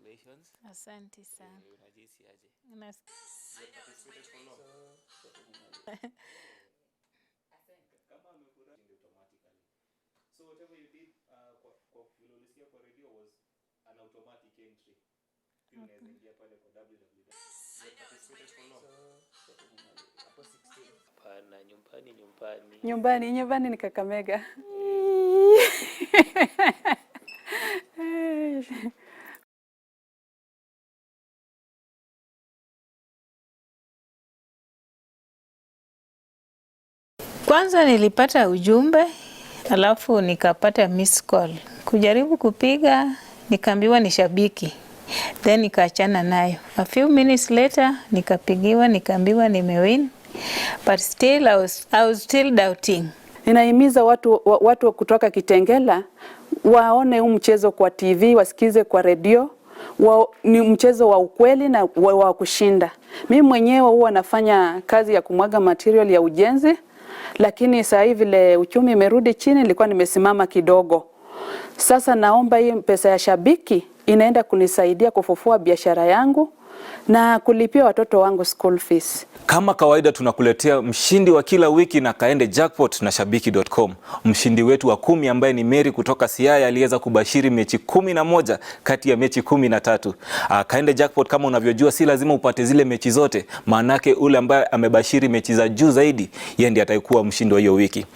Congratulations. Asante sana. Unajihisi aje? Kama amefurahi automatically. So whatever you did kwa vile ulisikia kwa radio was an automatic entry. Pia unaweza ingia pale kwa www. Hapana, nyumbani nyumbani. Nyumbani, nyumbani ni Kakamega. Kwanza nilipata ujumbe, alafu nikapata miss call. Kujaribu kupiga, nikaambiwa ni shabiki. Then nikaachana nayo. A few minutes later, nikapigiwa, nikaambiwa nimewin. But still I was still doubting. Ninahimiza watu kutoka Kitengela waone huu mchezo kwa TV, wasikize kwa redio. Ni mchezo wa ukweli na wa kushinda. Mimi mwenyewe huwa nafanya kazi ya kumwaga material ya ujenzi, lakini saa hii vile uchumi imerudi chini, nilikuwa nimesimama kidogo. Sasa naomba hii pesa ya shabiki inaenda kunisaidia kufufua biashara yangu na kulipia watoto wangu school fees. Kama kawaida tunakuletea mshindi wa kila wiki na Kaende Jackpot na Shabiki.com. Mshindi wetu wa 10 ambaye ni Mary kutoka Siaya aliweza kubashiri mechi 11 kati ya mechi 13. Kaende Jackpot kama unavyojua si lazima upate zile mechi zote, maanake ule ambaye amebashiri mechi za juu zaidi yeye ndiye atayekuwa mshindi wa hiyo wiki.